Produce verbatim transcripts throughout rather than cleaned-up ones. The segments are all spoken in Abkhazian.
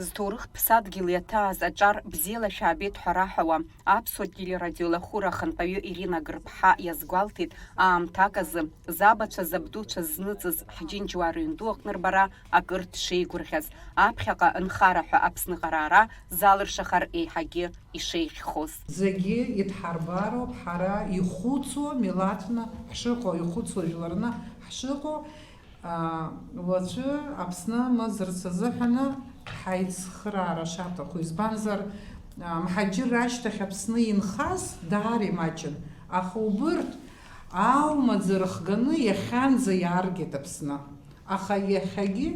Зҭоурых ԥсадгьыл иаҭааз аҿар бзиала шәаабеит ҳәа раҳауа, Аԥсуа телерадиолахәыра ахантәаҩы Ирина Гырԥҳа иазгәалҭеит, аамҭак азы забацәа забдуцәа зныҵыз ҳџьынџьуаа рыҩнду аҟны рбара акыр дшеигәырӷьаз, аԥхьаҟа нхара ҳәа Аԥсныҟа раара залыршахар еиҳагьы ишеиӷьхоз. Зегьы идҳарбароуп ҳара ихәыцуа милаҭны ҳшыҟоу, ихәыцуа жәларны ҳшыҟоу. Уаҵәы Аԥсны мыӡырц азыҳәаны ҳаицхыраара шаҭаху, избанзар, мҳаџьырра ашьҭахь Аԥсны инхаз даара имаҷын, аха убырҭ аумаӡа рыхганы иахьанӡа иааргеит Аԥсны, аха иахьагьы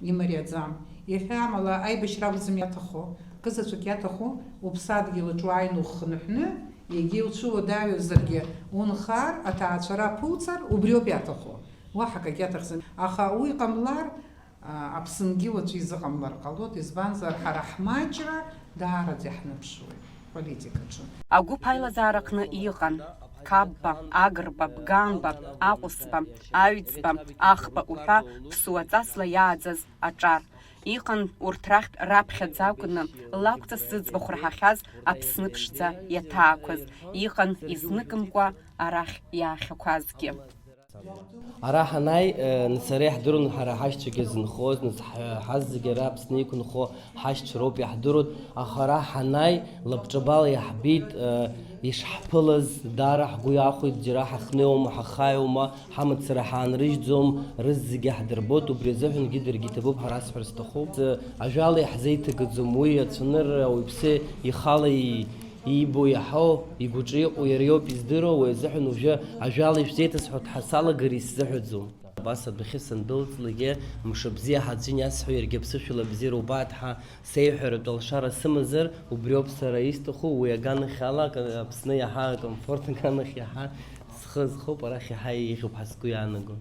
имариаӡам. Иахьа амала аибашьра акәӡам иаҭаху, кызаҵәык иаҭаху уԥсадгьыл аҿы уааины ухынҳәны, егьа иуцәыуадаҩызаргьы унхар, аҭаацәара аԥуҵар, убриоуп иаҭаху. Уаҳа акагьы аҭахӡам. Аха уи ҟамлар, а, Аԥсынгьы уаҵәы изыҟамлар ҟалоит, избанзар, ҳара ҳмаҷра даараӡа иаҳныԥшуеит политикаҿы. Агәыԥ аилазаараҟны иҟан Қапба, Агрба, Бганба, Аҟәсба, Аҩӡба, Ахба уҳәа ԥсуаҵасла иааӡаз аҿар. Иҟан урҭ рахьтә раԥхьаӡа акәны лакәҵас зыӡбахә раҳахьаз Аԥсны ԥшӡа иаҭаақәаз, иҟан изныкымкәа арахь иаахьақәазгьы. Ара ҳанааи, э, нас ара иаҳдыруан ҳара ҳашьцәагьы зынхоз, нас ҳ-, ҳазегьы ара Аԥсны иқәынхо ҳашьцәа роуп иаҳдыруан, аха ара ҳанааи, лабҿабала иаҳбеит, э, ишҳԥылаз, даара ҳгәы иахәеит, џьара ҳахнеиуама, ҳахааиуама, ҳамацара ҳаанрыжьӡом, рызегьы ҳдырбоит, убри азыҳәангьы даргьы иҭабуп ҳәа расҳәар сҭахуп. Э, ажәала иаҳзеиҭагаӡом уи ацәанырра, ауаҩԥсы ихала и-, Иибо иаҳау, игәаҿы иҟоу иара иоуп издыруа, уи азыҳәан уажәы ажәала ишәзеиҭасҳәо дҳасалагар исзыҳәаӡом. Абас адәахьы сандәылҵлакгьы, мшыбзиа ҳаӡәы ианиасҳәо, иаргьы аԥсышәала бзиара убааит ҳәа сеиҳәаратә алшара сымазар, убриоуп сара исҭаху, уи аганахьала, ак-, Аԥсны иаҳа акомфорт аганахь иаҳа схы азхоуп, арахь иаҳа еиӷьуп ҳәа сгәы иаанаго.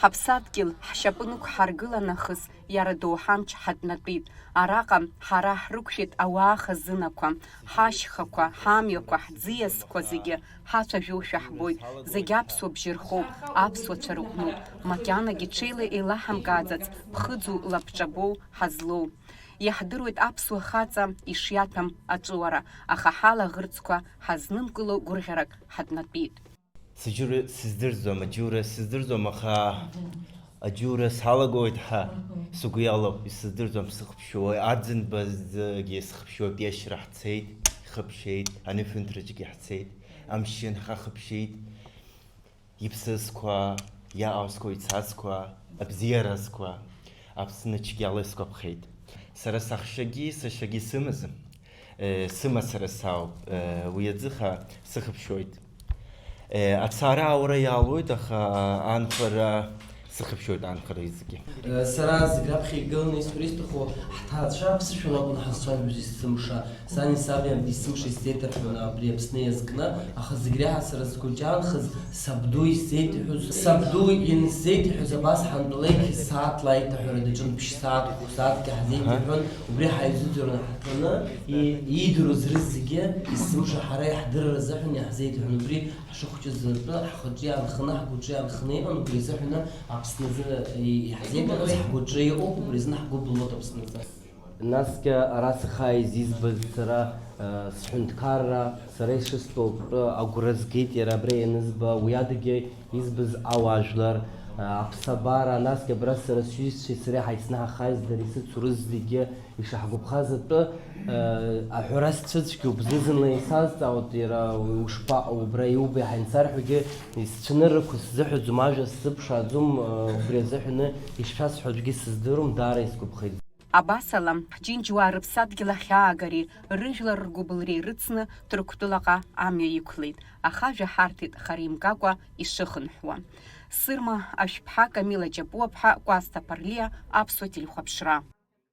Ҳаԥсадгьыл ҳшьапы нықәҳаргылан нахыс, иара доуҳа амч ҳатәнатәит. Араҟа ҳара ҳрықәшәеит ауаа хазынақәа, ҳашьхақәа, ҳамҩақәа, ҳӡиасқәа зегьы ҳацәажәошәа ҳбоит, зегь аԥсуа бжьы рхоуп, аԥсуацәа рыҟәнуп, макьанагьы ҽеила еилаҳамкааӡац ԥхыӡу лабҿабоу ҳазлоу. Иаҳдыруеит аԥсуа хаҵа ишиаҭәам аҵәыуара, аха ҳалаӷырӡқәа ҳазнымкыло гәырӷьарак ҳатәнатәит. Сыџьура сыздырӡом, аџьура сыздырӡом, аха аџьура салагоит ҳәа сгәы иалоуп, исыздырӡом, сыхԥшуа, Арӡынбазгьы сыхԥшуа, Пиашьра ҳцеит, ихыԥшьеит, анышәынҭраҿгьы ҳцеит, амшын ҳахыԥшьеит, иԥсызқәа, иааозқәа, ицазқәа, абзиаразқәа, Аԥсны цәгьала исгәаԥхеит. Сара саҳәшьагьы, сашьагьы сымазым. Э, сымацара сауп, э, уи аӡыха сыхыԥшәоит. Э, ацара аура иаалоит, аха анхара сыхыԥшәоит, анхара зегьы. Э, сара зегь раԥхьа игыланы исҳәар исҭаху, ҳҭаацәа аԥсышәала акәын ҳазцәажәоз есымша. Сани саби абри есымша исзеиҭарҳәон абри Аԥсны иазкны, аха зегь реиҳа сара сгәаҿы иаанхаз сабду исзеиҭаҳәоз, сабду иансзеиҭаҳәоз абас ҳантәалеиқь сааҭла аиҭаҳәара даҿын, ԥшь сааҭ, хә сааҭк иаҳзеиҭаҳәон, убри ҳаизыӡырҩуан ҳаҭәаны, и-, иидыруаз рызегьы есымша ҳара иаҳдырра азыҳәан иаҳзеиҭаҳәон, убри ҳшыхәҷыз атәы ҳхаҿы иаанханы, ҳгәаҿы иаанханы иҟан, убри азыҳәаны Аԥсны азы и-, иаҳзеиҭаҳәаз ҳгәаҿы иҟоуп, убри азын ҳгәы былуеит Аԥсны азы. Насгьы ара сахьааиз избаз сара, э, сҳәынҭқарра, сара ишыстәу атәы агәра згеит иара абра ианызба, уи адагьы избаз ауаажәлар, э, аԥсабара, насгьы абра сара сҩызцәеи сареи ҳаицны ҳахьааиз дара исыцу рызегьы ишаҳгәаԥхаз атәы, э, аҳәара сцәыцәгьоуп, зны-зынла исазҵаауеит иара ушԥаҟоу, убра иубеи ҳаимцар ҳәагьы, исцәаныррақәа сзыҳәаӡом, ажәа сзыԥшааӡом, э, убри азыҳәаны ишшәасҳәо аӡәгьы сыздыруам, даара исгәаԥхеит. Абасала, ҳџьынџьуаа рыԥсадгьыл ахь аагареи рыжәлар ргәыбылреи рыцны Ҭырқәтәылаҟа амҩа иқәлеит, аха ажәа ҳарҭеит хара имгакәа ишыхынҳәуа. Сырма Ашәԥҳа, Камила Џьапуаԥҳа, Кәасҭа Ԥарлиа, Аԥсуа телехәаԥшра.